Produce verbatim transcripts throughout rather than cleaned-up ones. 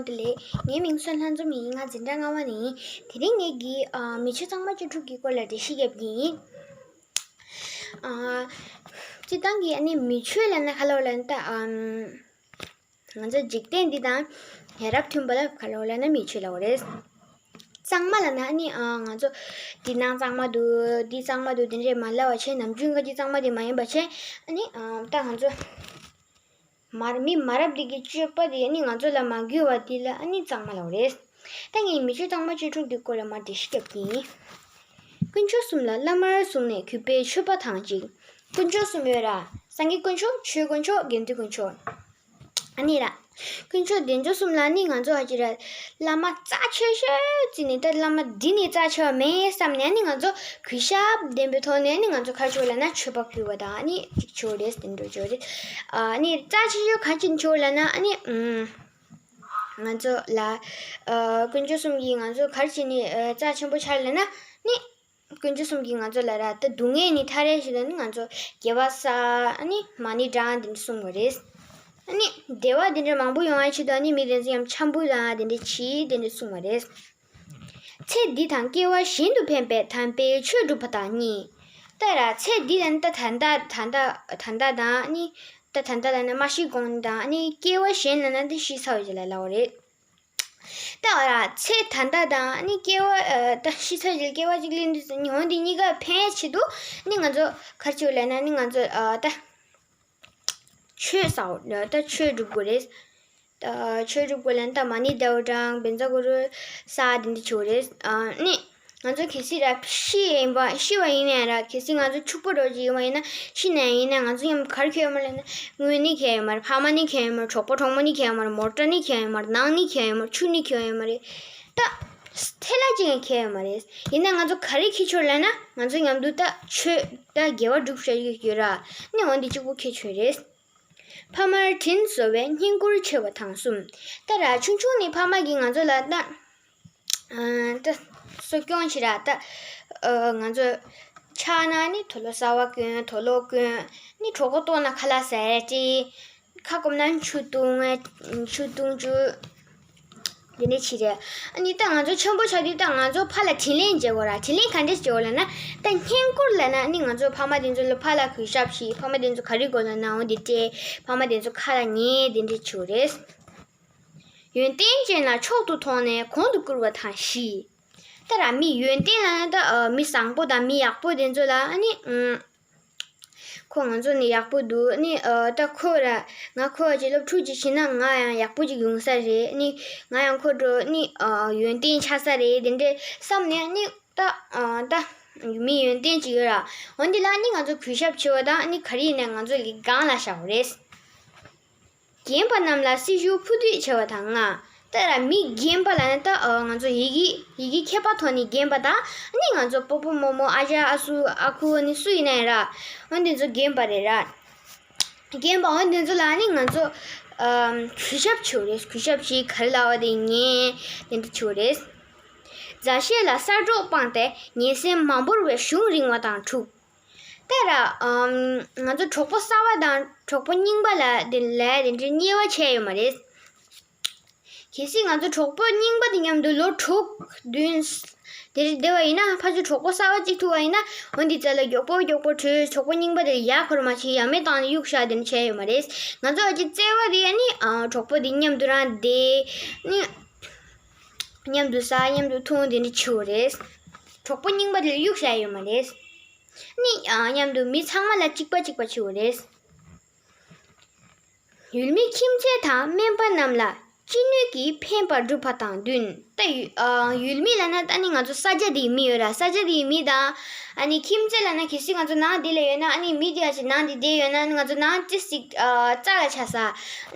བདེ་ལེགས། ངའི་མིང་སོན་ལྷ་འཛོམས་ཡིན། ང་འཛིན་གྲྭ་ལྔ་པ་ནས་ཡིན། དེ་རིང་ངེད་ཀྱིས་ཨ་མི་ཆོས་གཙང་མ་བཅུ་དྲུག་གི་སྐོར་ལ་འགྲེལ་བཤད་རྒྱབ་ཀྱི་ཡིན། ཨ་སྤྱིར་བཏང་གི་ཨ་ནི་མི་ཆོས་ལབ་ན་ག་ལབ་ལབ་ན་ད་ཨམ་ང་ཚོ་འཇིག་རྟེན་འདི་དང་ཡ་རབས་མཐུན་པ་ལ་ག་ལབ་ལབ་ན་མི་ཆོས་ལབ་པ་རེད། གཙང་མ་ལབ་ན་ཨ་ནི་ཨ་ང་ཚོ་འདི་ནང་གཙང་མ་འདུག་འདི་གཙང་མ་འདུག་འདི་འདྲས་མ་ལབ་པ་བྱས། ནམ་རྒྱུན་ཁ་ཅིག་གཙང་མ་དེ་མ་ཡིན་པ་བྱས། ཨ་ནི་ཨ་ད་ང་ཚོ་མ་མི་མ་རབས་འདི་གི་སྤྱོད་པ་དེ་ཨ་ནི་ང་ཚོ་ལ་མ་གུས་པ་དེ་ལ་ཨ་ནི་གཙང་མ་ལབ་པ་རེད། ད་ངས་མི་ཆོས་གཙང་མ་བཅུ་དྲུག་འདི་སྐོར་ལ་མར་འགྲེལ་བཤད་རྒྱབ་ཀྱི་ཡིན། དཀོན་མཆོག་གསུམ་ལ་བླ་མར་བཟུང་ནས་གུས་པས་མཆོད་པ་དང་གཅིག་དཀོན་མཆོག་གསུམ་ཡོད་ར། སངས་རྒྱས་དཀོན་མཆོག་ཆོས་དཀོན་མཆོག་དགེ་འདུན་དཀོན་མཆོག་ཨ་ནི་ར། དཀོན་མཆོག་དེ་ཚོ་གསུམ་ལ་ནི་ང་ཚོ་ཧ་ཅི་ར། བླ་མ་རྩ་ཆེ་ཤོས་བརྩིས་ནས་ད་བླ་མ་འདི་ནས་རྩ་ཆེ་བ་མེད་བསམ་ནས་ནི་ང་ཚོ་གུས་ཞབས་ལྡན་པའི་ཐོག་ནས་ནི་ང་ཚོ་ག་རེ་བྱེད་དགོས་ལབ་ན་མཆོད་པ་ཕུལ་བ་དང་ནི་གཅིག་ཆོག་རེད། དེ་འདྲ་ཆོག་རེད། ཨ་ནི་རྩ་ཆེ་ཤོས་ག་རེ་བྱེད་ཆོག་ལབ་ན་ཨ་ནི་ཨུམ། ང་ཚོ་ལ་ཨ་དཀོན་མཆོག་གསུམ་གྱིས་ང་ཚོ་ག་རེ་བྱས་ནས་ཨ་རྩ་ཆེན་པོ་ཆགས་ལབ་ན་ནི། དཀོན་མཆོག་གསུམ་གྱིས་ང་ཚོ་ལ་ར་ད་སྡུག་བསྔལ་ནས་ཐར་ཡས་ཆེད་དུ་ནི་ང་ཚོ་དགེ་བ་བསགས། ཨ་ནི་མ་ཎི་བགྲང་དེ་འདྲ་གསུངས་པ་རེད། ཨ་ནི་བདེ་བ་དེ་འདྲ་མང་པོ་ཡོང་ཡས་ཆེད་དུ་ཨ་ནི་མི་དེ་ཚོ་ཡང་འཆམ་པོ་དང་དེ་འདྲ་བྱེད་དེ་འདྲ་གསུངས་པ་རེད། ཚེ་འདི་དང་སྐྱེ་བ་གཞན་དུ་ཕན་པའི་དམ་པའི་ཆོས་སྒྲུབ་པ་དང་གཉིས། ད་ར་ཚེ་འདི་ལ་ནི་ད་ད་ལྟ་ད་ལྟ་ད་ལྟ་དང་ཨ་ནི་ད་ད་ལྟ་ལ་ནི་མ་ཤི་གོང་དང་ཨ་ནི་སྐྱེ་བ་གཞན་ལ་ན་ད་ཤི་ཚར་བའི་རྗེས་ལ་ལབ་པ་རེད། ད་ཨ་ཚེ་ད་ལྟ་དང་ནི་སྐྱེ་བ་ཨ་ད་ཤི་ཚར་རྗེས་སྐྱེ་བ་གཅིག་ལེན་དུས་སུ་ཉི་ཧོང་འདི་གཉིས་ཀ་ཕན་ཆེད་དུ་ནི་ང་ཚོ་ག་རེ་བྱེད་དགོས་ལབ་ན་ནི་ང་ཚོ་ཨ་ད་ཆོས་ཟེར་ད་ཆོས་སྒྲུབ་དགོས་རེད། ད་ཆོས་སྒྲུབ་དགོས་ལབ་ན་ད་མ་ཎི་བདེ་བ་བགྲང་བཛྲ་གུ་རུ་ས་དེ་འདྲ་བྱེད་དགོས་རེད། ཨ་ནི། ང་ཚོ་གལ་སྲིད་ར་ཤི་ཡིན་པ་ཤི་བ་ཡིན་ན་ཡང་ར་གལ་སྲིད་ང་ཚོ་ཕྱུག་པོ་འདྲ་ཅིག་ཡིན་པ་ཡིན་ན་ཤི་ན་ཡང་ཡིན་ན་ང་ཚོ་མཉམ་ག་རེ་ཁྱེར་ཡོང་མ་ལབ་ན་དངུལ་ནི་ཁྱེར་ཡོང་མ་རེད། ཕ་མ་ནི་ཁྱེར་ཡོང་མ་རེད། གྲོགས་པོ་གྲོགས་མོ་ནི་ཁྱེར་ཡོང་མ་རེད། མོ་ཊ་ནི་ཁྱེར་ཡོང་མ་རེད། ནང་ནི་ཁྱེར་ཡོང་མ་རེད། ཕྱུགས་ནི་ཁྱེར་ཡོང་མ་རེད། ད་ཐལ་ལ་ཅིག་ཡང་ཁྱེར་ཡོང་མ་རེད། ཡིན་ན་ང་ཚོ་ག་རེ་ཁྱེར་ཆོག་ལབ་ན་ང་ཚོ་མཉམ་དུ་ད་ཆོས་ད་དགེ་བ་སྒྲུབ་བྱ་རྒྱུ་ཡོད་ར་ནི་འོན་ཏེ་གཅིག་པུ་ཁྱེར་ཆོག་རེད། ཕ་མར་དྲིན་གཟོ་བའི་བསྙེན་བཀུར་ཆེ་བ་དང་གསུམ། ད་ར་ཆུང་ཆུང་ནས་ཕ་མ་གིས་ང་ཚོ་ལ་ད། ཨ་ད་གསོ་སྐྱོང་བྱེད་ར་ད། ཨ་ང་ཚོ་ཆགས་ན་ནི་དུག་ལོག་གསར་པ་གྱོན། དུག་ལོག་གྱོན། ནི་གྲོད་ཁོག་ལྟོགས་ན་ཁ་ལག་ཟ་ཡས་སྤྲད། ཁ་སྐོམ་ན་ཆུ་བཏུང་། ཆུ་བཏུང་བཅུག་དེ་འདྲ་བྱེད་རེད། ཨ་ནི་ད་ང་ཚོ་ཆེན་པོ་ཆགས་དུས་ད་ང་ཚོ་ཕ་ལ་དྲིན་ལན་འཇལ་དགོས་ར། དྲིན་ལན་ག་འདྲས་འཇལ་དགོས་ལབ་ན། ད་བསྙེན་བཀུར་ལབ་ན་ནི་ང་ཚོ་ཕ་མ་དེ་ཚོ་ལ་ཕ་ལ་གུས་ཞབས་བྱེད། ཕ་མ་དེ་ཚོ་ག་རེ་དགོས་ལབ་ན་འོ་དེ་སྤྲད། ཕ་མ་དེ་ཚོ་ཁ་ལ་ཉན་དེ་འདྲ་བྱེད་དགོས་རེད། ཡོན་ཏན་ཅན་ལ་མཆོག་ཏུ་མཐོང་ནས་གོང་དུ་བཀུར་བ་དང་བཞི། ད་ར་མི་ཡོན་ཏན་ལབ་ན་ད་ཨ་མི་བཟང་པོ་དང་མི་ཡག་པོ་དེ་ཚོ་ལ་ཨ་ནི་ཨུམ། ཁོ་ང་ཚོ་ནི་ཡག་པོ་འདུག་ནི་ཨ་ད་ཁོ་ར་ང་ཁོ་བ་ཅིག་སློབ་ཕྲུག་ཅིག་བྱིན་ན་ང་ཡང་ཡག་པོ་ཅིག་ཡོང་ས་རེད། ནི་ང་ཡང་ཁོ་འདྲ་ནི་ཨ་ཡོན་ཏན་ཆགས་ས་རེད་དེ་འདྲས་བསམ་ནས་ནི་ད་ཨ་ད་མི་ཡོན་ཏན་ཅིག་ཡོད་ར། འོན་ཏེ་ལ་ནི་ང་ཚོ་གུས་ཞབས་བྱེད་པ་དང་ནི་ག་རེ་ཡིན་ནའི་ང་ཚོ་གི་སྒང་ལ་བཞག་པ་རེད། རྒན་པ་རྣམས་ལ་སྲི་ཞུ་ཕུལ་འདོད་ཆེ་བ་དང་ལྔ། ད་ར་མི་རྒན་པ་ལབ་ན་ད་ཨ་ང་ཚོ་ཡི་གེ་ཡི་གེ་མཁས་པ་ཐོག་ནས་རྒན་པ་དང་ནི་ང་ཚོ་སྤོ་བོ་རྨོ་མོ་ཨ་ཅག་ཨ་སུ་ཨ་ཁུ་ནི་སུ་ཡིན་ན་ཡང་ར། འོ་འདི་ཚོ་རྒན་པ་རེད་ར། རྒན་པ་འོ་འདི་ཚོ་ལ་ནི་ང་ཚོ་ཨམ་གུས་ཞབས་བྱེད་དགོས་རེད། གུས་ཞབས་བྱེད། ག་རེ་ལབ་པ་དེ་ཉན་དེ་འདྲ་བྱེད་དགོས་རེད། མཛའ་བཤེས་ལ་གསར་གྲོགས་སྤངས་ཏེ་ཉན་སེམས་མ་བོར་བའི་གཞུང་རིང་བ་དང་དྲུག། ད་ར་ཨམ་ང་ཚོ་གྲོགས་པོ་གསར་པ་དང་གྲོགས་པོ་རྙིང་པ་ལ་དེ་ལ་དེ་འདྲའི་དམྱལ་བ་ཆད་ཡོད་མ་རེད། གལ་སྲིད་ང་ཚོ་གྲོགས་པོ་རྙིང་པ་དེ་མཉམ་དུ་ལོ་དྲུག་བདུན་དེ་རེ་བསྡད་པ་ཡིན་ན་ཕར་ཚུར་གྲོགས་པོ་གསར་པ་གཅིག་ཐུག་པ་ཡིན་ན་འོ་འདི་རྩ་ལ་མགྱོགས་པོ་མགྱོགས་པོ་བྲོས། གྲོགས་པོ་རྙིང་པ་དེ་ཡ་འཁོར་མ་བྱེད། ཡ་མེད་བཏང་ནས་གཡུག་བཞག་དེ་འདྲ་བྱས་ཡོད་མ་རེད། ང་ཚོ་ཨ་ཅེ་བརྩེ་བ་དེ་ཨ་ནི་ཨ་གྲོགས་པོ་དེ་མཉམ་དུ་རང་བསྡད་ནི་མཉམ་དུ་ཟ་མཉམ་དུ་འཐུང་དེ་འདྲ་བྱེད་དགོས་རེད། གྲོགས་པོ་རྙིང་པ་དེ་ལ་གཡུག་བཞག་ཡོད་མ་རེད། ནི་ཨ་མཉམ་དུ་མི་ཚང་མ་ལ་གཅིག་པ་གཅིག་པ་བྱེད་དགོས་རེད། ཡུལ་མི་ཁྱིམ་མཚེས་དང་སྨན་པ་རྣམས་ལ་ཅི་ནུས་ཀྱིས་ཕན་པར་བསྒྲུབ་པ་དང་བདུན། ད་ཡུ་ཨ་ཡུལ་མི་ལབ་ན་ད་ནི་ང་ཚོ་ས་ཆ་དེའི་མི་ཡོད་ར། ས་ཆ་དེའི་མི་དང་ཨ་ནི་ཁྱིམ་མཚེས་ལབ་ན་གལ་སྲིད་ང་ཚོ་ནང་དེ་ལ་ཡོད་ན་ཨ་ནི་མི་དེ་ཡ་ཞིག་ནང་དེ་བསྡད་ཡོད་ན་ཨ་ནི་ང་ཚོ་ནང་ཅི་ཞིག་ཨ་རྩ་ལ་ཆགས་ས་ཨ་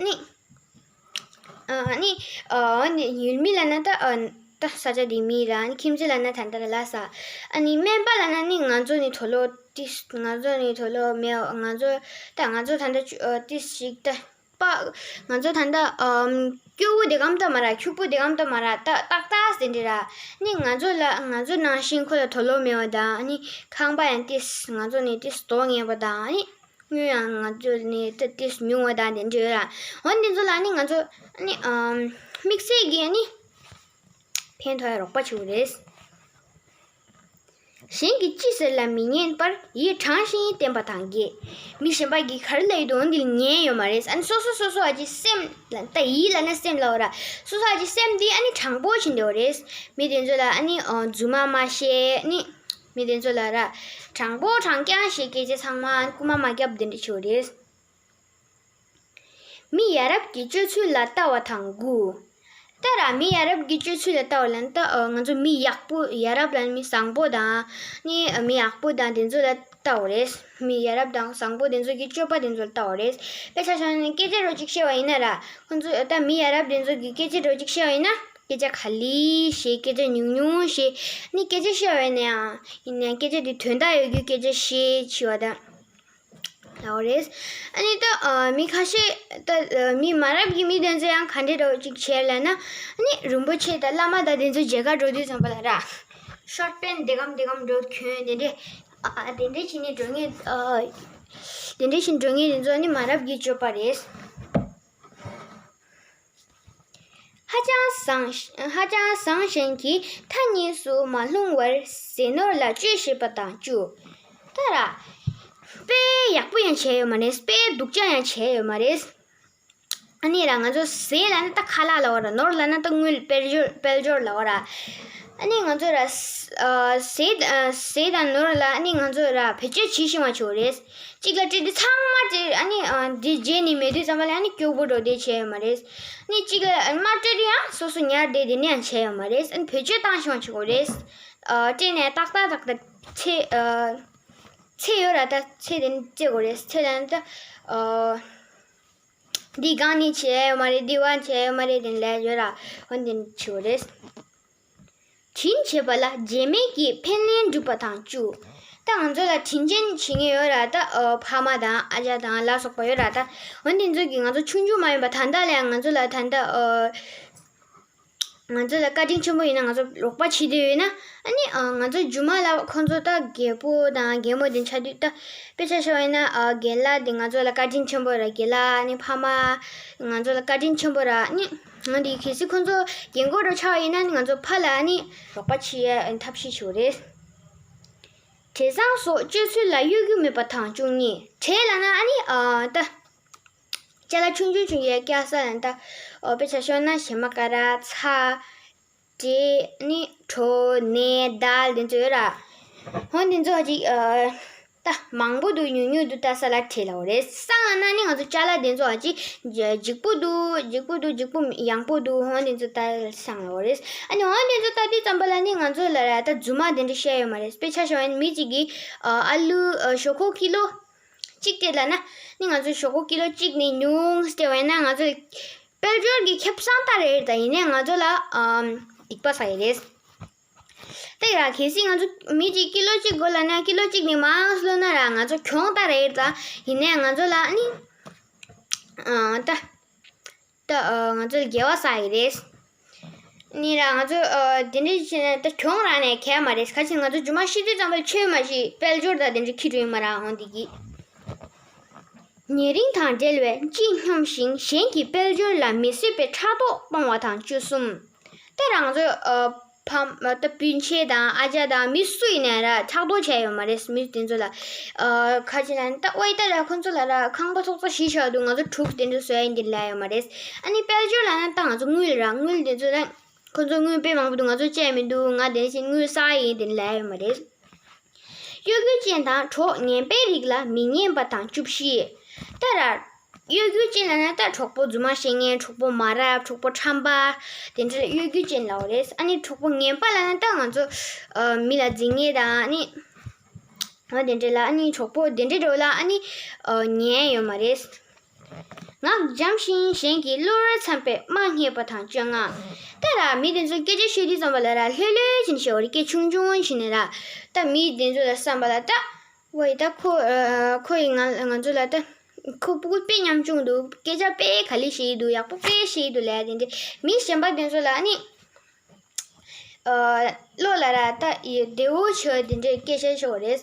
ནི། ཨ་ནི་ཨ་ནི་ཡུལ་མི་ལབ་ན་ད་ཨ་ད་ས་ཆ་དེའི་མི་ར། ཨ་ནི་ཁྱིམ་མཚེས་ལབ་ན་ད་ལྟ་ལ་ལ་ས། ཨ་ནི་སྨན་པ་ལབ་ན་ནི་ང་ཚོ་ནི་དུག་ལོག་ཏིས་ང་ཚོ་ནི་དུག་ལོག་མེད། ང་ཚོ་ད་ང་ཚོ་ད་ལྟ་ཨ་ཏིས་ཞིག་ད་པ་ང་ཚོ་ད་ལྟ་ཨམ་སྐྱོ་བོ་དེ་གམ་ད་མ་ར། ཁྱུག་པོ་དེ་གམ་ད་མ་ར། ད་ཏག་ཏག་ཟེར་འདྲི་ར། ནི་ང་ཚོ་ལ་ང་ཚོ་ནང་བཞིན་ཁོ་ལ་དུག་ལོག་མེད་པ་དང་། ཨ་ནི་ཁང་པ་ཡང་ཏིས་ང་ཚོ་ནི་ཏིས་དོ་ངན་པ་དང་། ཨ་ནི། དངུལ་ཡང་ང་ཚོ་ནི་ཏོག་ཙམ་ཉུང་བ་དང་དེ་འདྲ་ཡོད་ར། འོ་དེ་ཚོ་ལ་ནི་ང་ཚོ་ནི་ཨམ་དམིགས་བསལ་གྱི་ནི་ཕན་ཐོགས་ཡ་རོགས་པ་བྱེད་དགོས་རེད། གཞན་གྱིས་ཅི་ཟེར་ལ་མི་ཉན་པར་ཡིད་དྲང་ཞིང་བསྟེན་པ་དང་། གེ་མི་གཞན་པ་གིས་ག་རེ་ལབ་ཡོད་དོ་འོ་འདི་ལ་ཉན་ཡོད་མ་རེད། ཨ་ནི་སོ་སོ་སོ་སོ་ཨ་ཅེ་སེམས་ལ་ད་ཡིད་ལ་ནི་སེམས་ལ་འོ་ར། སོ་སོ་ཨ་ཅེ་སེམས་འདི་ཨ་ནི་དྲང་པོ་བྱེད་འདོད་རེད། མི་དེ་ཚོ་ལ་ཨ་ནི་ཨ་རྫུན་མ་མ་བཤད་ནི། མི་དེ་ཚོ་ལ་ར། དྲང་པོ་དྲང་རྐྱང་ཞིག་སྐད་ཆ་ཚང་མ་རྐུ་མ་མ་རྒྱབ་དེ་འདྲ་བྱེད་དགོས་རེད། མི་ཡ་རབས་ཀྱི་སྤྱོད་ཚུལ་ལ་ལྟ་བ་དང་དགུ། ད་ར་མི་ཡ་རབས་ཀྱི་སྤྱོད་ཚུལ་ལ་ལྟ་བ་ལ་ནི་ད་ཨ་ང་ཚོ་མི་ཡག་པོ་ཡ་རབས་ལ་ནི་མི་བཟང་པོ་དང་ནི་མི་ཡག་པོ་དང་དེ་ཚོ་ལ་ལྟ་བ་རེད། མི་ཡ་རབས་དང་བཟང་པོ་དེ་ཚོ་གི་སྤྱོད་པ་དེ་ཚོ་ལ་ལྟ་བ་རེད། དཔེ་ཆ་བཞག་ན་སྐད་ཆ་རོ་གཅིག་བཤད་པ་ཡིན་ན་ར་ཁོང་ཚོ་ད་མི་ཡ་རབས་དེ་ཚོ་གི་སྐད་ཆ་རོ་གཅིག་བཤད་པ་ཡིན་ན་སྐད་ཆ་ག་ལེ་བཤད། སྐད་ཆ་ཉུང་ཉུང་བཤད། ནི་སྐད་ཆ་བཤད་པ་ཡིན་ན་ཡང་ཡིན་ན་སྐད་ཆ་དེ་དོན་དག་ཡོད་རྒྱུ་སྐད་ཆ་བཤད་བྱེད་པ་དང་། ལའོ་རེད། ཨ་ནི་ད་ཨ་མི་ཁ་ཤས་ད་ཨ་མི་མ་རབས་ཀྱི་མི་དེ་ཚོ་ཡང་ག་འདྲ་འདྲ་བོ་ཅིག་བྱས་ལབ་ན། ཨ་ནི་རིན་པོ་ཆེ་དང་བླ་མ་དང་དེ་ཚོ་མཇལ་ཁ་འགྲོ་དུས་ཙམ་པ་ལ་ར། ཤོར་ཊ་པེན་དེ་གམ་དེ་གམ་འགྲོ་གྱོན་དེ་འདྲས། ཨ་དེ་འདྲས་བྱས་ནས་འགྲོ་མཁན་ཨ་དེ་འདྲས་བྱས་འགྲོ་མཁན་དེ་ཚོ་ཨ་ནི་མ་རབས་ཀྱི་སྤྱོད་པ་རེད། ཧ་ཅང་བཟང་ཧ་ཅང་བཟང་ཞན་གྱི་མཐའ་གཉིས་སུ་མ་ལྷུང་བར་ཟས་ནོར་ལ་སྤྱོད་ཤེས་པ་དང་བཅུ། ད་ར། དཔེ་ཡག་པོ་ཡང་བྱས་ཡོད་མ་རེད། དཔེ་སྡུག་ཅག་ཡང་བྱས་ཡོད་མ་རེད། ཨ་ནི་ར་ང་ཚོ་ཟས་ལ་ནི་ད་ཁ་ལག་ལབ་པ་ར། ནོར་ལ་ན་ད་དངུལ་དཔལ་འབྱོར་དཔལ་འབྱོར་ལབ་པ་ར། ཨ་ནི་ང་ཚོ་ར་ཟས་ཟས་དང་ནོར་ལ་ཨ་ནི་ང་ཚོ་ར་བེད་སྤྱོད་བྱེད་ཤེས་པ་བྱེད་དགོས་རེད། གཅིག་ལ་སྤྲད་དུས་ཚང་མ་སྤྲད། ཨ་ནི་ཨ་འདི་རྗེས་ནས་མེད་དུས་ཙམ་པ་ལ་ཨ་ནི་སྐྱོ་པོ་འགྲོ་བསྡད་བྱས་ཡོད་མ་རེད། ཨ་ནི་གཅིག་ལ་ཨ་ནི་མ་སྤྲད་དུས་ཡང་སོ་སོ་ཉར་བསྡད་དེ་ནས་ཡང་བྱས་ཡོད་མ་རེད། ཨ་ནི་བེད་སྤྱོད་བཏང་ཤེས་པ་བྱེད་དགོས་རེད། ཨ་སྤྲད་ནས་ཏག་ཏག་ཏག་ཏག་ཚེ་ཨ་ཚེ་ཡོད་ར། ད་ཚེ་དེ་ནི་སྤྲད་དགོས་རེད། ཚེ་ལ་ནི་ད་ཨ་འདི་གང་ནས་བྱས་ཡོད་མ་རེད། འདི་བ་བྱས་ཡོད་མ་རེད། དེ་ནི་ལས་ཡོད་ར། འོ་འདི་ནི་བྱེད་དགོས་རེད། དྲིན་བྱེད་པ་ལ་རྗེས་མེད་ཀྱི་ཕན་ལན་སྒྲུབ་པ་དང་བཅུ། ད་ང་ཚོ་ལ་དྲིན་ཅན་བྱེད་མཁན་ཡོད་ར། ད་ཨ་ཕ་མ་དང་ཨ་ཅག་དང་ལ་སོགས་པ་ཡོད་ར། ད་འོ་འདི་ཚོ་གིས་ང་ཚོ་ཆུང་ཆུང་མ་ཡིན་པ་ད་ལྟ་ལ་ཡང་ང་ཚོ་ལ་ད་ལྟ་ཨ་ང་ཚོ་ལ་བཀའ་དྲིན་ཆེན་པོ་ཡིན་ན་ང་ཚོ་རོགས་པ་བྱེད་འདོད་ཡོད་ན། ཨ་ནི་ཨ་ང་ཚོ་རྒྱུ་མ་ལ་ཁོང་ཚོ་ད་རྒད་པོ་དང་རྒན་མོ་དེ་ཆགས་དུས་ད་དཔེ་ཆ་བཞག་པ་ཡིན་ན་ཨ་རྒན་ལགས་དེ་ང་ཚོ་ལ་བཀའ་དྲིན་ཆེན་པོ་ར། རྒན་ལགས་ཨ་ནི་ཕ་མ་ང་ཚོ་ལ་བཀའ་དྲིན་ཆེན་པོ་ར། ཨ་ནི། ང་འདི་གལ་སྲིད་ཁོང་ཚོ་རྒན་གོག་འདྲ་ཆགས་ཡིན་ན་ནི་ང་ཚོ་ཕར་ལ་ནི་རོགས་པ་བྱེད་ཡ་ཐབས་ཤེས་བྱེད་དགོས་རེད། བྲེ་བཟང་སོགས་སྤྱོད་ཚུལ་ལ་གཡོ་སྒྱུ་མེད་པ་དང་བཅུ་གཉིས། བྲེ་ལབ་ན་ཨ་ནི་ཨ་ད་ཅ་ལག་ཆུང་ཆུང་ཆུང་ཡ་སྐྱ་ས་ལ་ད་ཨོ་དཔེ་ཆ་ཤོད་ན་བྱེ་མ་ཀ་ར། ཚྭ། བྲེ། ནི་གྲོ། ནས། དལ་དེ་ཚོ་ཡོད་ར། འོ་དེ་ཚོ་ཅིག་ཨ། ད་མང་པོ་འདུག་ཉུང་ཉུང་འདུག་ལྟ་ས་ལ་བྲེ་ལབ་པ་རེད། བཟང་ལབ་ན་ནི་ང་ཚོ་ཅ་ལག་དེ་ཚོ་ཨ་ཅིག་ལྗིད་པོ་འདུག་ལྗིད་པོ་འདུག་ལྗིད་པོ་ཡང་པོ་འདུག་འོ་དེ་ཚོ་ལྟ་བཟང་ལབ་པ་རེད། ཨ་ནི་འོ་དེ་ཚོ་ལྟ་དུས་ཙམ་པ་ལ་ནི་ང་ཚོ་ལ་ར་ད་རྫུན་མ་དེ་འདྲ་བཤད་ཡོད་མ་རེད། དཔེ་ཆ་བཞག་པ་ཡིན་ན་མི་གཅིག་གིས་ཨ་ཨ་ལུ་ཨ་ཞོག་ཁོག་ཀི་ལོ་གཅིག་སྤྲད་ལབ་ན་ནི་ང་ཚོ་ཞོག་ཁོག་ཀི་ལོ་གཅིག་ནས་ཉུང་སྤྲད་པ་ཡིན་ན་ང་ཚོ་དཔལ་འབྱོར་གྱི་ཁེ་བཟང་ལྟ་རེད། ད་ཡིན་ནའི་ང་ཚོ་ལ་ཨམ་སྡིག་པ་བསགས་ཡི་རེད། ད་ཡ་གལ་སྲིད་ང་ཚོ་མི་གཅིག་ཀི་ལོ་གཅིག་དགོས་ལབ་ན་ཀི་ལོ་གཅིག་ནས་མང་བླུགས་ན་ར་ང་ཚོ་གྱོང་ལྟ་རེད། ད་ཡིན་ནའི་ང་ཚོ་ལ་ནི་ཨ་ད་ད་ཨ་ང་ཚོ་ལ་དགེ་བ་བསགས་ཡི་རེད། ནི་ར་ང་ཚོ་ཨ་དེ་འདྲ་བྱས་ན་ད་གྱོང་རག་ནས་གལ་མ་རེད། ག་ཅི་ང་ཚོ་རྒྱུ་མ་ཤི་དུས་ཙམ་པ་ལ་ཆོས་མ་ཤི་དཔལ་འབྱོར་དང་དེ་འདྲ་ཁྱི་འགྲོ་ཡི་མ་ར་འོང་དེ་གི། ཉེ་རིང་དང་འབྲེལ་བའི་ལྕི་སྙོམས་ཤིང་གཞན་གྱི་དཔལ་འབྱོར་ལ་མི་བཟོད་པའི་ཕྲག་དོག་སྤོང་བ་དང་བཅུ་གསུམ། ད་རང་ཚོ་ཨ་ཕ་ད་སྤུན་མཆེད་དང་ཨ་ཅག་དང་མི་སུ་ཡིན་ནའི་ར་ཕྲག་དོག་བྱས་ཡོད་མ་རེད། མི་དེ་ཚོ་ལ་ཨ་ཁ་ཅིག་ལ་ནི་ད་ཨོའི་ད་ར་ཁོང་ཚོ་ལ་ར་ཁང་པ་ཚོགས་གཙོ་ཞིག་ཆགས་འདུག་ང་ཚོ་དྲུག་དེ་འདྲ་བཟོ་ཡ་ཡིན་དེ་ལབ་ཡོད་མ་རེད། ཨ་ནི་དཔལ་འབྱོར་ལ་ན་ད་ང་ཚོ་དངུལ་ར་དངུལ་དེ་ཚོ་ལ་ཁོང་ཚོ་དངུལ་དཔེ་མང་པོ་འདུག་ང་ཚོ་བཅད་མི་འདུག་ང་དེ་བཞིན་དངུལ་བསགས་ཡིན་དེ་ལབ་ཡོད་མ་རེད། གཡོ་སྒྱུ་ཅན་དང་གྲོགས་ངན་པའི་རིགས་ལ་མི་ཉན་པ་དང་བཅུ་བཞི། ད་ར། གཡོ་སྒྱུ་ཅན་ལ་ན་ད་གྲོགས་པོ་རྫུན་མ་བཤད་མཁན། གྲོགས་པོ་མ་རབས། གྲོགས་པོ་ཁྲམ་པ། དེ་འདྲ་ལ་གཡོ་སྒྱུ་ཅན་ལབ་པ་རེད། ཨ་ནི་གྲོགས་པོ་ངན་པ་ལ་ན་ད་ང་ཚོ་ཨ་མི་ལ་འཛིང་མཁན་དང་ཨ་ནི་ཨ་དེ་འདྲ་ལ་ཨ་ནི་གྲོགས་པོ་དེ་འདྲ་འགྲོ་ལ་ཨ་ནི་ཨ་ཉན་ཡོད་མ་རེད། ངག་འཇམ་ཞིང་གཞན་གྱི་བློ་རུ་འཚམ་པའི་དམའ་ངེས་པ་དང་བཅོ་ལྔ། ད་ར་མི་དེ་ཚོ་སྐད་ཆ་བཤད་དུས་ཙམ་པ་ལ་ར་ལྷོད་ལྷོད་བྱས་ནས་བཤད་པ་རེད། སྐད་ཆུང་ཆུང་བྱས་ནས་ར། ད་མི་དེ་ཚོ་ལ་བསམ་པ་ལ་ད། ཝེ་ད་ཁོ་ཨ་ཁོ་ཡིས་ང་ང་ཚོ་ལ་ད། ཁོ་སྤུ་གུ་དཔེ་ཉམ་ཆུང་འདུག་སྐད་ཆ་དཔེ་ག་ལེ་བཤད་ཀྱི་འདུག་ཡག་པོ་དཔེ་བཤད་ཀྱི་འདུག་ལབ་དེ་འདྲ་མི་གཞན་པ་དེ་ཚོ་ལ་ཨ་ནི། ཨ། བློ་ལ་ར་ད་ཡི་བདེ་བོ་ཆེ་བ་དེ་འདྲའི་སྐད་ཆ་ཤོད་རེད།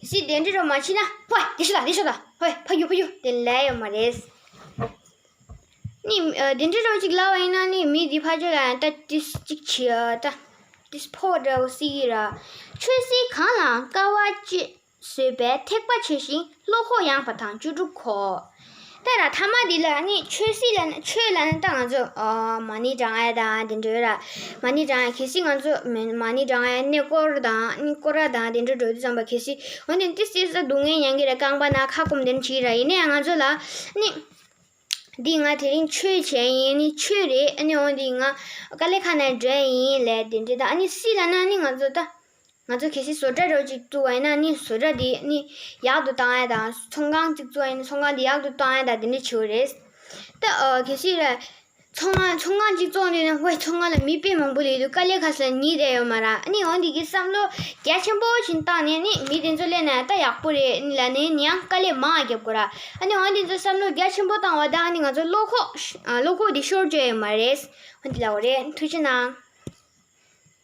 སྲིད་དེ་འདྲ་རོ་མ་བྱེད་ན་ཕོ་དེ་ཤོད་ད་དེ་ཤོད་ད་ཧོ་ཕ་ཡུ་ཕ་ཡུ་དེ་ལས་ཡོད་མ་རེད། ནི་ཨ། དེ་འདྲ་རོ་ཅིག་ལབ་པ་ཡིན་ན་ནི་མི་དེ་ཕ་ཆོས་ལ་ཡང་ད་ཏིས་ཅིག་བྱེད་ཨ་ད་ཏིས་ཕོ་འདྲ་བོ་སྲིད་ཀྱི་ར། ཆོས་སྲིད་གང་ལའང་དཀའ་བ་སྤྱད། བཟོད་པའི་ཐེག་པ་ཆེ་ཞིང་བློ་ཁོག་ཡངས་པ་དང་བཅུ་དྲུག་གོ། ད་ར་ཐ་མ་འདི་ལ་ནི་ཆོས་སྲིད་ལ་ནི་ཆོས་ལ་ནི་ད་ང་ཚོ་ཨ། མ་ཎི་བགྲང་ཡ་དང་དེ་འདྲ་ར། མ་ཎི་བགྲང་ཡ་གལ་སྲིད་ང་ཚོ་མ་མ་ཎི་བགྲང་ཡ་ནི་སྐོར་དང་ནི་སྐོར་ར་དང་དེ་འདྲ་འགྲོ་དུས་ཙམ་པ་གལ་སྲིད་འོན་ཏེ་ཏི་སི་ས་སྡུག་བསྔལ་མྱང་གི་ར་རྐང་པ་ན་ཁ་སྐོམ་དེ་འདྲ་བྱེད་ཀྱི་ར། ཡིན་ན་ཡང་ང་ཚོ་ལ་ནི་འདི་ང་དེ་རིང་ཆོས་བྱས་ཡིན་ནི་ཆོས་རེད། ཨ་ནི་འོན་ཏེ་ང་དཀའ་ལས་ཁག་ནས་འགྲོ་ཡ་ཡིན་ལས་དེ་འདྲ་དང་ཨ་ནི་སྲིད་ལ་ན་ནི་ང་ཚོ་ད། ང་ཚོ་གལ་སྲིད་བཟོ་གྲྭ་རོ་ཅིག་བཙུགས་པ་ཡིན་ན་ནི་བཟོ་གྲྭ་དེ་ནི་ཡག་ཏུ་བཏང་ཡ་དང་ཚོང་ཁང་ཅིག་བཙུགས་པ་ཡིན་ན་ཚོང་ཁང་དེ་ཡག་ཏུ་བཏང་ཡ་དང་དེ་འདྲ་བྱེད་དགོས་རེད། ད་ཨ་གལ་སྲིད་ར་ཚོང་ཁང་ཚོང་ཁང་ཅིག་བཙུགས་ནས་ན་ཧོꯏ་ཚོང་ཁང་ལ་མི་དཔེ་མང་པོ་ལས་འདུག་དཀའ་ལས་ཁག་སེ་ཉིན་རེ་ཡོད་མ་ར། ཨ་ནི་འོན་ཏེ་གི་བསམ་བློ་རྒྱ་ཆེན་པོ་ཞིག་བཏང་ནས་ནི་མི་དེ་ཚོ་སླེབས་ན་ད་ཡག་པོ་རེད་ལ་ནི་ནི་ཡང་དཀའ་ལས་མང་བ་རྒྱབ་དགོས་ར། ཨ་ནི་འོན་ཏེ་ཚོ་བསམ་བློ་རྒྱ་ཆེན་པོ་བཏང་བ་དང་ཨ་ནི་ང་ཚོ་བློ་ཁོག་བློ་ཁོག་དེ་ཤོར་བཅོས་ཡོད་མ་རེད། འོན་ཏེ་ལ་འོ་རེད། ཐུགས་རྗེ་གནང་།